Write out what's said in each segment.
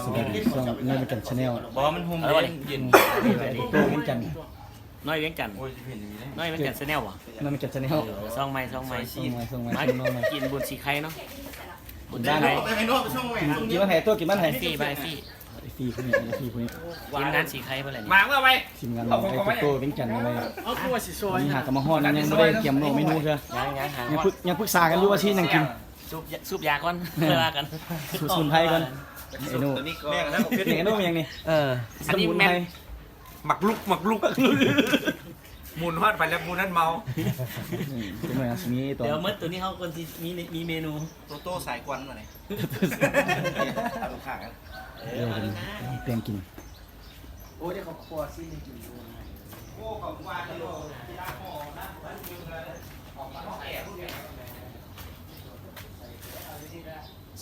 ຊ່ອງນ້ອຍວຽງຈັນ Channel ບໍ່ ມັນໂຮມເຢັນ ໂຕວຽງຈັນ ນ້ອຍວຽງຈັນ ນ້ອຍວຽງຈັນ Channel ບໍ່? ນ້ອຍວຽງຈັນ Channel ເອີ ຊ່ອງໃໝ່ ຊ່ອງໃໝ່ ຊ່ອງໃໝ່ ຊ່ອງໃໝ່ ມາກິນບຸນສີໄຄເນາະ ບຸນສີໄຄ ກິນບ້ານໃຜ? ໂຕ ກິນບ້ານໃຜ? ຟຣີ ບ້ານຟຣີ ຟຣີຜູ້ນີ້ ຟຣີຜູ້ນີ້ ທີມງານສີໄຄເພິ່ນແຫຼະນີ້ ມາເມື່ອໄວ ທີມງານນ້ອງໄອ້ໂຕວຽງຈັນນີ້ ເອົາຄືວ່າຊິຊອຍ ນີ້ຫາກະມາຮອດ ຍັງບໍ່ໄດ້ກຽມເມນູເທື່ອ ຍັງ ຍັງຫາ ຍັງປຶກ ຍັງປຶກສາກັນຢູ່ວ່າຊິຫຍັງກິນ ສູບ ສູບຢາກ່ອນ ເອີ ຄ່ອຍວ່າກັນ ສູດສະໝຸນໄພກ່ອນ ໄອ້ໂນ ແມ່ນແລ້ວ ນີ້ໄອ້ໂນ ແມ່ນຫຍັງນີ້? ເອີ ອັນນີ້ແມ່ນ ໝາກລຸກ ໝາກລຸກ ໝູນຮອດໃຜແລ້ວໝູນັ້ນເມົາ ອືມ ຈັກໜ້ອຍຊິມີຕອນ ດຽວໝົດໂຕນີ້ເຮົາກ່ອນຊິມີ ມີເມນູ ໂຕໂຕ້ສາຍກວນມື້ນີ້ ເອົາລູກຄ້າກັນ ເອີ ເອົາແປງກິນ ໂອ້ຍ ເຈົ້າຂອງຄົວຊີ້ນໃຫ້ກິນຢູ່ ໂອ້ ເຂົາວ່າຢູ່ທີ່ລາວບໍ່ນະ ມັນຢູ່ເຮືອນ ອອກມາເຮົາແອບ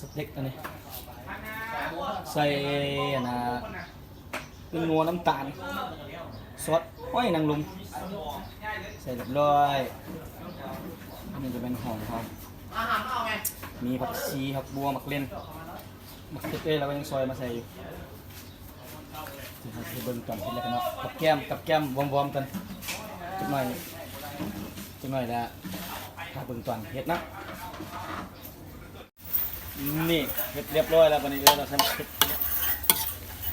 ສະເຕັກອັນນີ້ ໃສ່ອັນນ່າ ເປັນນົວ ນ້ຳຕານ ຊອດຫອຍນາງລົມ ໃສ່ຮຽບຮ້ອຍ ອັນນີ້ຈະແມ່ນຫອມເຮົາ ມີຜັກຊີ ຜັກບົ່ວ ໝາກເລັ່ນ ໝາກເຂືອເທດ ແລ້ວກໍຍັງຊອຍມາໃສ່ຢູ່ ເຮົາຊິເບິ່ງຕອນເຮັດແລ້ວກັນເນາະ ກັບແກ້ມ ກັບແກ້ມວອມໆກັນ ຈັກໜ້ອຍ ຈັກໜ້ອຍລະ ຖ້າເບິ່ງຕອນເຮັດເນາະ. ນີ້ເຮັດຮຽບຮ້ອຍແລ້ວ ບາດນີ້ເອີ ລາວໃສ່ໝາກເຜັດ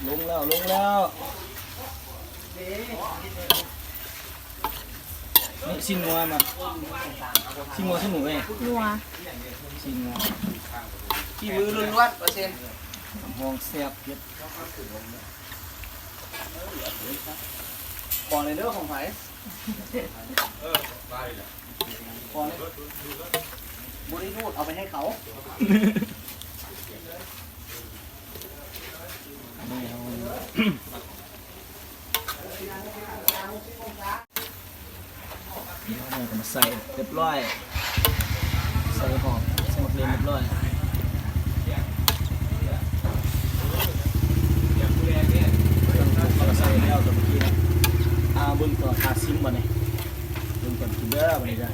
ລົງແລ້ວ ລົງແລ້ວ ນີ້ຊີ້ນງົວມາ ຊີ້ນງົວຊີ້ນໝູເອີຍ ງົວ ຊີ້ນງົວ ຝີມືລ້ວນໆ ເປີເຊັນ ຫອມແຊບເດັດ ຂໍແດ່ເດີ ຂອງໃຜ? ເອີ ມາອີກແລ້ວ ຂໍແດ່ ບໍ່ໄດ້ດູດ ເອົາໄປໃຫ້ເຂົາ ນີ້ເຮົາ ນີ້ເຮົາກໍມາໃສ່ຮຽບຮ້ອຍ ໃສ່ຫອມ ໃສ່ໝາກເລັ່ນຮຽບຮ້ອຍ ເຮົາກໍໃສ່ແລ້ວຕອນເມື່ອກີ້ນະ ອ່າ ເບິ່ງຕອນ ຖ້າຊິມບາດນີ້ ເບິ່ງຕອນກິນເດີ ບາດນີ້ເດີ.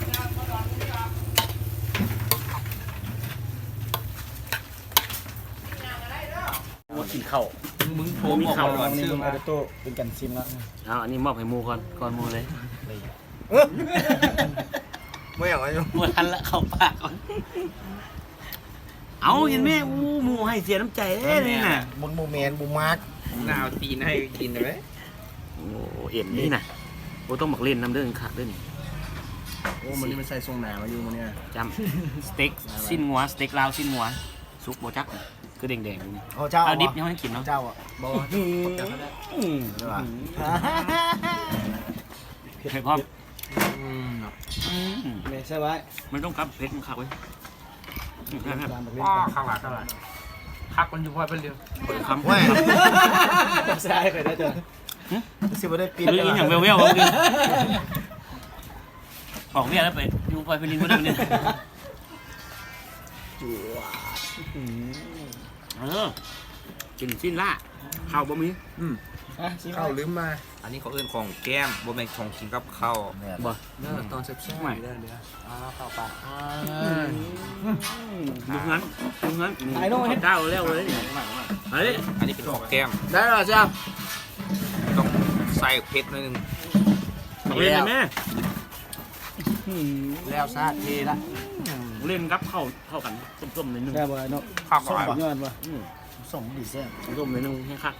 ມາກິນເຂົ້າ ມຶງໂທບອກມາກ່ອນ ນີ້ເບິ່ງ ເອົາໂຕເປັນການຊິມລະ ເອົາ ອັນນີ້ມອບໃຫ້ໝູ່ກ່ອນ ກ່ອນໝູ່ເລີຍ ບໍ່ຢາກເອົາຢູ່ ບໍ່ທັນລະ ເຂົ້າປາກກ່ອນ ເອົາ ກິນແມ່ ອູ້ ໝູ່ໃຫ້ເສຍນ້ຳໃຈເດ້ນີ້ນະ ບໍ່ ບໍ່ແມ່ນ ບໍ່ມັກ ໜາວຕີນໃຫ້ກິນເດ້ ໂອ້ ເອັນນີ້ນະ ໂອ້ ຕ້ອງໝາກເລັ່ນນຳເດີ ຄັກເດີນີ້ ໂອ້ ມື້ນີ້ມັນໃສ່ຊົງໜາມາຢູ່ມື້ນີ້ ຈ້ຳ ສະເຕັກ ຊີ້ນງົວ ສະເຕັກລາວ ຊີ້ນງົວ ສຸກບໍ່ຈັກ ຄືແດງໆຢູ່ນີ້ ເອົາເຈົ້າ ເອົາດິບຍັງບໍ່ໄດ້ກິນເນາະ ເຈົ້າບໍ່ ອືມ ເຜັດພ້ອມ ອືມ ອືມ ແມ່ນໃຊ່ໄວ້ ມັນຕ້ອງກັບເຜັດ ມັນຄັກເວີຍ ອືມ ແຊບໆ ອໍ ຄັກຫຼາຍ ຄັກຫຼາຍ ຄັກມັນຢູ່ພອຍເພິ່ນເລີຍ ເປີດຄຳ ໂອ້ຍ ໃສ່ໄດ້ເດີ ຫຶ ຊິບໍ່ໄດ້ປິດ ອີຫຍັງແວ່ວໆ ອອກວຽກແລ້ວໄປຢູ່ພອຍເພິ່ນເລີຍ ບໍ່ໄດ້ນີ້ ເອີ ກິນຊີ້ນລາ ເຂົ້າບໍ່ມີ ອືມ ອ່ະ ຊີ້ນລາ ເຂົ້າລືມມາ ອັນນີ້ເຂົາເອີ້ນຂອງແກ້ມ ບໍ່ແມ່ນຂອງກິນກັບເຂົ້າ ແມ່ນ ບໍ່ ເດີ ຕອນແຊບໆ ເດີ ເດີ ອ່າ ເຂົ້າປາກ ອືມ ຢູ່ເຮືອນ ຢູ່ເຮືອນ ໄອ້ນ້ອງເຮັດ ເຈົ້າແລ້ວເລີຍ ເຮີ້ຍ ອັນນີ້ເປັນຂອງແກ້ມ ໄດ້ແລ້ວຈ້າ ຕ້ອງໃສ່ເຜັດໜ້ອຍໜຶ່ງ ເຜັດແມ່ ແລ້ວຊາດເທລະ ເລ່ນກັບເຂົ້າ ເຂົ້າກັນ ສົ້ມໆ ໜ້ອຍໜຶ່ງ ແຊບບໍ່ໄອ້ນ້ອງ ຄັກຫຼາຍ ສຸດຍອດວ່ະ ອືມ ສົ້ມດີແຊບ ສົ້ມໜ້ອຍໜຶ່ງແຮງຄັກ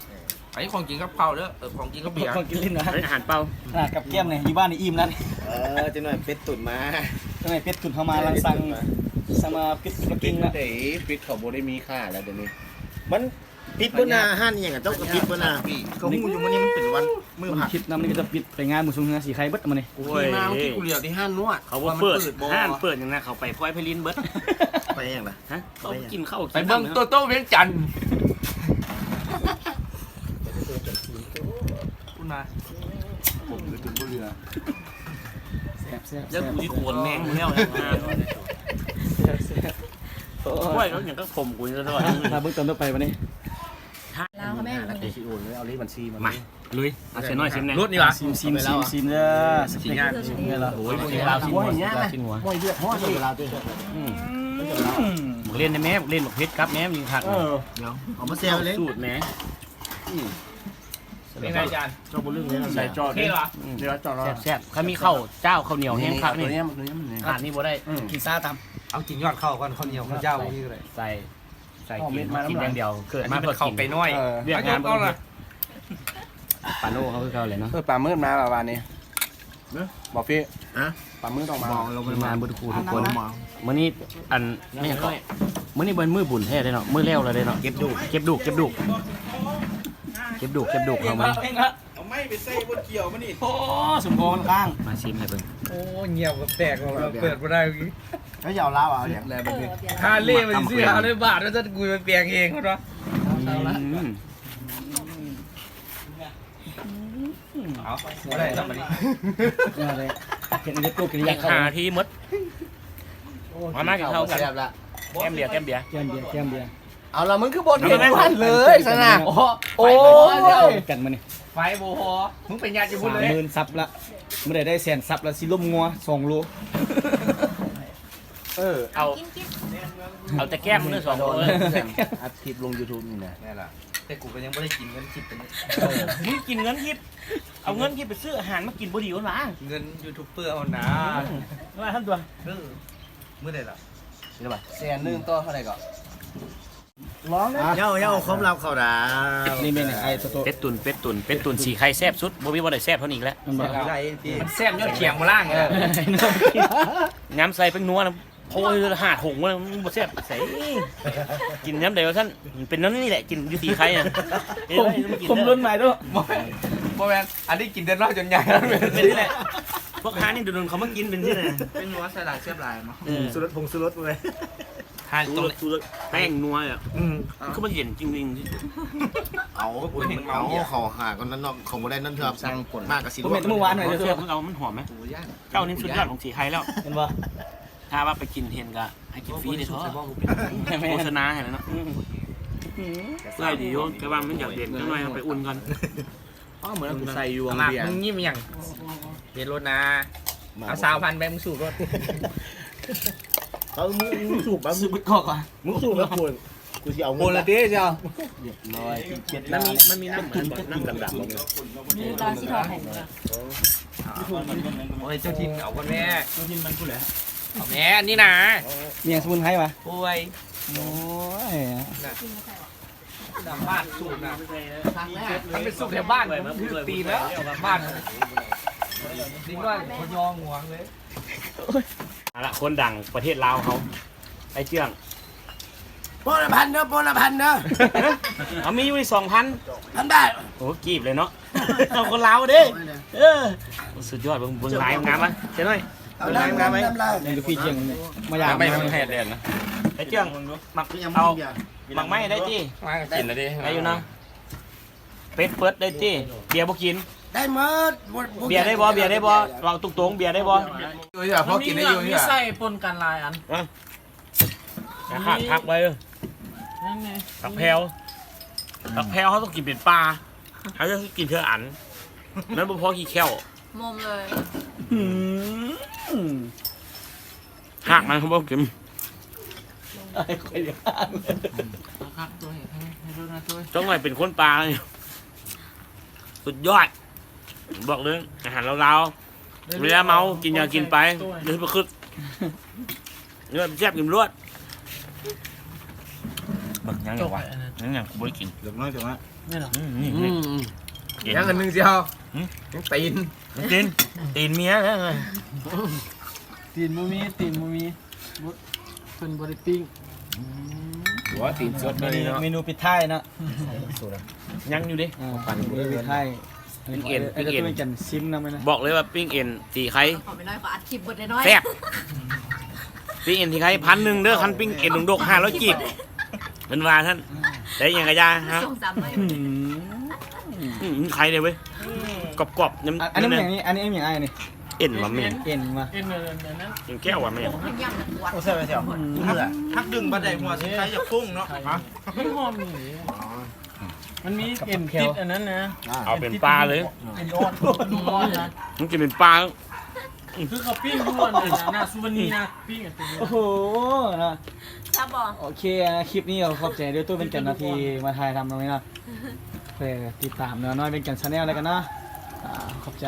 ອັນນີ້ຂອງກິນກັບເຂົ້າເດີ ເອີ ຂອງກິນກັບເບຍ ຂອງກິນຫຼິ້ນນະ ອັນນີ້ອາຫານເປົ່າ ຂະໜາດກັບແກ້ມນີ້ ຢູ່ບ້ານນີ້ອີ່ມແລ້ວ ເອີ ຈັກໜ້ອຍເປັດຕຸ່ນມາ ຈັກໜ້ອຍເປັດຕຸ່ນເຮົາມາ ລັງສັງ ສັ່ງມາເປັດປັກກິ່ງນະ ເປັດເຂົາບໍ່ໄດ້ມີຂາຍແລ້ວດຽວນີ້ ມັນ ປິດເບິດນາ ຮ້ານອີ່ຫຍັງເຈົ້າກໍປິດເບິດນາ ເຂົາຮູ້ຢູ່ມື້ນີ້ມັນເປັນວັນມື້ພັກ ມັນຄິດນຳນີ້ກໍຈະປິດໄປງານໝູ່ຊຸມເຮືອສີໄຄເບິດມື້ນີ້ ໂອ້ຍ ມາເມື່ອກີ້ກູຫຼຽວທີ່ຮ້ານນວດ ເຂົາບໍ່ເປີດ ເຂົາວ່າມັນເປີດບໍ່ ຮ້ານເປີດຫຍັງນະ ເຂົາໄປພອຍໄພລິນເບິດ ໄປຫຍັງລະ ຮະ ເຂົາກິນເຂົ້າ ໄປເບິ່ງໂຕໂຕ້ວຽງຈັນ ພຸ້ນນະ ຜົມຈະຈົນບໍ່ເຫຼືອ ແຊບໆ ແຊບ ແລ້ວກູຊິໂຂນແມງແລ້ວ ແຊບໆ ໂອ້ຍ ໂອ້ຍ ແລ້ວຫຍັງກໍຜົມກູນີ້ ຖ້າເບິ່ງຕອນຕໍ່ໄປບັດນີ້ ລາວເຂົາແມ່ນ ຊິໂອນເລີຍ ເອົາເລກບັນຊີມາ ມາ ລຸຍ ເອົາເຊຍນ້ອຍຊິມແດ່ ລຸດນີ້ຫວາ ຊິມ ຊິມ ຊິມ ຊິມເດີ ຊິມເດີ ໂອ້ຍ ບໍ່ເຫັນລາວຊິມຫົວ ບໍ່ເຫັນຫຍັງ ຊິມຫົວ ບໍ່ເດືອດຮ້ອນເວລາຕິ ອືມ ບໍ່ເຫັນລາວ ເຫຼັ້ນໄດ້ແມ້ ເຫຼັ້ນບັກເຜັດກັບແມ້ ມັນຍິ່ງຄັກ. ເອີ ດຽວເອົາມາແຊວເລີຍ ສູດແມ້. ອືມ ເປັນໄງອາຈານ? ເຈົ້າບໍ່ລືມເລີຍ ໃສ່ຈອດເດ້. ອືມ ເດ ຈອດລະ ແຊບໆ. ຄັນມີເຂົ້າຈ້າວເຂົ້າໜຽວແຮງຄັກນີ້ ຂາດນີ້ບໍ່ໄດ້. ອືມ ກິນຊາຕຳ ເອົາກິນຍອດເຂົ້າກ່ອນ ເຂົ້າໜຽວເຂົ້າຈ້າວບໍ່ມີກໍໄດ້. ໃສ່ ໃສ່ກິນ ກິນຢ່າງດຽວ ເກີດມາເພື່ອກິນ. ເອີ ວຽກງານບໍ່ເຮັດ. ປາໂນເຮົາຄືເກົ່າແຫຼະເນາະ. ເອີ ປາມືດມາວ່າວານນີ້. ເນາະ ບໍ່ຟີ້ ຮະ ປາມື້ຕ້ອງມາ ມາເບິດຄູ່ທຸກຄົນ. ມື້ນີ້ອັນ ແມ່ນຫຍັງເກາະ ມື້ນີ້ເປັນມື້ບຸນແທ້ເດ້ເນາະ ມື້ແລ້ວແລ້ວເດ້ເນາະ. ເກັບດູກ ເກັບດູກ ເກັບດູກ ເກັບດູກ ເກັບດູກເຮົາມາ. ເອົາໄມ້ໄປໃສ່ບົດກ່ຽວມານີ້. ໂອ້ ສົມພໍຂ້າງ ມາຊີມໃຫ້ເບິ່ງ. ໂອ້ ງຽບແປກ ເປີດບໍ່ໄດ້. ເຮົາຈະເອົາລາວເອົາຫຍັງແລ້ວບັດນີ້? ຄາເລມັນຊື້ຫ້າຮ້ອຍບາດ ວ່າຊັ້ນ ກູໄປແປງເອງພຸ້ນວະ. ອືມ ເອົາ ບໍ່ໄດ້ແລ້ວບັດນີ້ ເຮັດໃຫ້ເຮັດໂຕກິລິຍາເຂົ້າ ຫ້ານາທີໝົດ. ມາ ມາກິນເຂົ້າກັນ. ແກ້ມເບຍ ແກ້ມເບຍ ແກ້ມເບຍ ແກ້ມເບຍ. ເອົາລະ ມຶງຄືບໍ່ເຮັດຢູ່ຫັ້ນເລີຍຊັ້ນນະ. ໂອ້ຍ ກັນມື້ນີ້ ໄຟບໍ່ພໍ ມຶງໄປຍັດຢູ່ພຸ້ນເລີຍ. ສາມໝື່ນຊັບລະ ມື້ໃດໄດ້ແສນຊັບລະ ຊິລົ້ມງົວສອງໂລ. ເອີ ເອົາ ກິນ ກິນ ເອົາແຕ່ແກ້ມມື້ສອງໂລ. ອັດຄລິບລົງຢູທູບນີ້ນະ. ແມ່ນລະ ແຕ່ກູກໍຍັງບໍ່ໄດ້ກິນເງິນຄລິບເລີຍ. ເອີ ມຶງກິນເງິນຄລິບ ເອົາເງິນຄລິບໄປຊື້ອາຫານມາກິນບໍ່ດີກວ່າຫວາ? ເງິນຢູທູບເປີເຮົານາ. ອືມ ວ່າຊັ້ນຕົວະ. ເອີ ມື້ໃດລະ? ແສນໜຶ່ງຕໍ່ເທົ່າໃດກໍ? ລອງເດ້. ເຈົ້າ ເຈົ້າເອົາຄວາມລັບເຂົ້າດາ. ນີ້ແມ່ນຫຍັງ? ໄອ້ໂຕໂຕ ເປັດຕຸນ ເປັດຕຸນ ເປັດຕຸນສີໄຄແຊບສຸດ ບໍ່ມີບ່ອນໃດແຊບເທົ່ານີ້ອີກແລ້ວ. ມັນແຊບຍ້ອນຂຽງບໍ່ລ້າງ. ເອີ ຍາມໃສ່ແປ້ງນົວນະ ໂອ້ຍ ຫ້າຖົງມັນບໍ່ແຊບໃສ. ກິນຍາມໃດວ່າຊັ້ນ ເປັນແນວນີ້ແຫຼະ ກິນຢູ່ສີໄຄນະ. ຄົມລົ້ນໄມ້ໂຕ. ບໍ່ແມ່ນ ອັນນີ້ກິນແຕ່ນ້ອຍຈົນໃຫຍ່ ເປັນນີ້ແຫຼະ. ພວກຮ້ານນີ້ດົນໆເຂົາມາກິນເປັນຊີ້ນະ. ແປ້ງນົວໃສ່ຫຼາຍແຊບຫຼາຍ. ເອີ ຊູລົດ ຜົງຊູລົດເວີຍ. ຮ້ານຕົວ ແປ້ງນົວອະ. ອືມ ຄືມັນເຢັນຈິງໆ. ເອົາ ເອົາເຂົ້າຫາກ່ອນນັ້ນເນາະ ເຂົາບໍ່ໄດ້ນັ້ນເທື່ອ. ມາກະຊິ ບໍ່ແມ່ນມື້ວານນີ້ ເອົາ ມັນຫອມໄໝ? ເຈົ້ານີ້ສຸດຍອດຂອງສີໄຄແລ້ວ ເຫັນບໍ່? ຖ້າວ່າໄປກິນເຫັນກໍໃຫ້ກິນຟຣີເດ້ເທາະ. ໂຄສະນາໃຫ້ແລ້ວເນາະ. ອືມ ເອື້ອຍດີຢູ່ ແຕ່ວ່າມັນຢາກເຢັນຈັກໜ່ອຍ ເອົາໄປອຸ່ນກ່ອນ. ອໍ ມື້ນັ້ນກູໃສ່ຢູ່ວົງເບຍ. ມຶງຍິ້ມຫຍັງ? ເຮັດໂລດນາ. ເອົາຊາວພັນໄປ ມຶງສູບໂລດ. ເອົາ ມຶງສູບ ມຶງສູບເບິດຄອກວ່າ ມຶງສູບແລ້ວໂພດ ກູຊິເອົາເງິນ ໂພດລະເດ້ເຈົ້າ. ຮຽບຮ້ອຍ ມັນມີ ມັນມີນ້ຳ ນ້ຳດຳໆ. ມີລາວຊິເອົາໃຫ້. ໂອ້ຍ ເຈົ້າຖິ່ນເອົາກ່ອນແມ້. ເຈົ້າຖິ່ນມັນພຸ້ນແຫຼະ ເອົາແມ້ ອັນນີ້ນາ. ມີຫຍັງສະໝຸນໄພວະ? ໂອ້ຍ ໂອ້ຍ. ບ້ານສູບນະ ມັນເປັນສູບແຖວບ້ານ ມັນຖືກຕີນແລ້ວ ບ້ານເດັກນ້ອຍບໍ່ຍອມຫວງເລີຍ. ເອົາລະ ຄົນດັງປະເທດລາວເຮົາ ໄອ້ເຈືອງ. ໂປລະພັນເດີ ໂປລະພັນເດີ. ເອົາ ມີຢູ່ນີ້ສອງພັນ ພັນບາດ. ໂອ້ ກີບເລີຍເນາະ ເອົາຄົນລາວເດ້. ເອີ ສຸດຍອດ ເບິ່ງ ເບິ່ງລາຍງາມມະ ເຈົ້າໜ້ອຍ. ເອົາ ເບິ່ງລາຍງາມໄວ້ ນີ້ລູກພີ່ເຈືອງມາຢາມ ໄປເມືອງແຮດແດນນະ. ໄອ້ເຈືອງ ໝາກ ເອົາ ໝາກໄມ້ໄດ້ຕິ? ກິນແລ້ວເດ້ ໄດ້ຢູ່ເນາະ. ເປັດເປີດໄດ້ຕິ? ເບຍບໍ່ກິນ? ໄດ້ໝົດ. ເບຍໄດ້ບໍ່? ເບຍໄດ້ບໍ່? ເວົ້າຕົງໆ ເບຍໄດ້ບໍ່? ຢູ່ ພໍກິນໄດ້ຢູ່. ມີໃສ່ປົນກັນຫຼາຍອັນ. ຂາດຜັກໄວ້ ນັ້ນແຫຼະ ຜັກແພວ. ຜັກແພວເຮົາຕ້ອງກິນເປັນປ່າ ເຮົາຈະກິນເທື່ອອັນ ມັນບໍ່ພໍຂີ້ແຂ້ວ. ໝົມເລີຍ. ຮາກມັນເຂົາບໍ່ກິນ. ຄັກຕົວ ເຮັດ ເຮັດໂລດນະຕົວ. ຈັກໜ້ອຍເປັນຄົນປ່ານີ້ ສຸດຍອດ. ບອກເລີຍ ອາຫານລາວໆ ເວລາເມົາກິນຫຍັງກິນໄປ ຢ່າໄປຄຶດ. ເນື້ອແຊບກິນລວດ. ບັກຫຍັງຫຍັງວະ? ຫຍັງຫຍັງ ກູບໍ່ໄດ້ກິນ. ເລັກນ້ອຍຈັງວະ. ນີ້ຫວາ? ອືມ ນີ້ ນີ້ ອືມ ຫຍັງອັນໜຶ່ງຊິເອົາ. ຫືມ? ຫຍັງຕີນ. ຕີນ ຕີນເມຍ. ຕີນບໍ່ມີ ຕີນບໍ່ມີ. ບໍ່ ເພິ່ນບໍ່ໄດ້ປີ້ງ. ອືມ ບໍ່ ຕີນສົດເລີຍເນາະ. ເມນູປິດທ້າຍເນາະ. ຍັງຢູ່ເດ້. ເອີ ເມນູປິດທ້າຍ. ປີ້ງເອັນ ປີ້ງເອັນ ຊິມນຳນະ. ບອກເລີຍວ່າປີ້ງເອັນສີໄຄ ຂໍໄປໜ້ອຍ ຂໍອັດຄລິບເບິດໜ້ອຍໆ ແຊບ. ປີ້ງເອັນສີໄຄ ພັນໜຶ່ງເດີ ຄັນປີ້ງເອັນດົງດົກ ຫ້າຮ້ອຍກີບ ເພິ່ນວ່າຊັ້ນ. ແຕ່ຫຍັງກະຢ່າ ສອງສາມຮ້ອຍ. ອືມ ອືມ ໄຄເດ້ເວີຍ ກອບໆ. ອັນນີ້ແມ່ນຫຍັງນີ້? ອັນນີ້ແມ່ນຫຍັງອ້າຍນີ້? ເອັນວ່າແມ່ນ ເອັນວ່າ ເອັນແກ້ວວ່າແມ່ນ. ໂອ້ ແຊບ ແຊບ. ອືມ ພັກດຶງບັນໄດຫົວຊິໄຄຢາກຟຸ້ງເນາະ. ຫອມນີ້. ມັນມີເອັນຕິດອັນນັ້ນນະ. ເອົາເປັນປາເລີຍ. ເອັນອ່ອນ ເອັນອ່ອນນະ. ມັນຊິເປັນປາ. ຄືເຂົາປີ້ງຢູ່ອັນນັ້ນນະ ໜ້າສຸວັນນີນະ ປີ້ງອັນຕົວນີ້ ໂອ້ໂຫເນາະ ແຊບບໍ່? ໂອເຄ ຄລິບນີ້ກໍຂອບໃຈເດີ້ຕູ້ເປັນກັນເນາະ ທີ່ມາຖ່າຍທຳຕຣົງນີ້ເນາະ ເພື່ອຕິດຕາມເນາະ ນ້ອຍເປັນກັນ Channel ແລ້ວກັນເນາະ ອ່າ ຂອບໃຈ.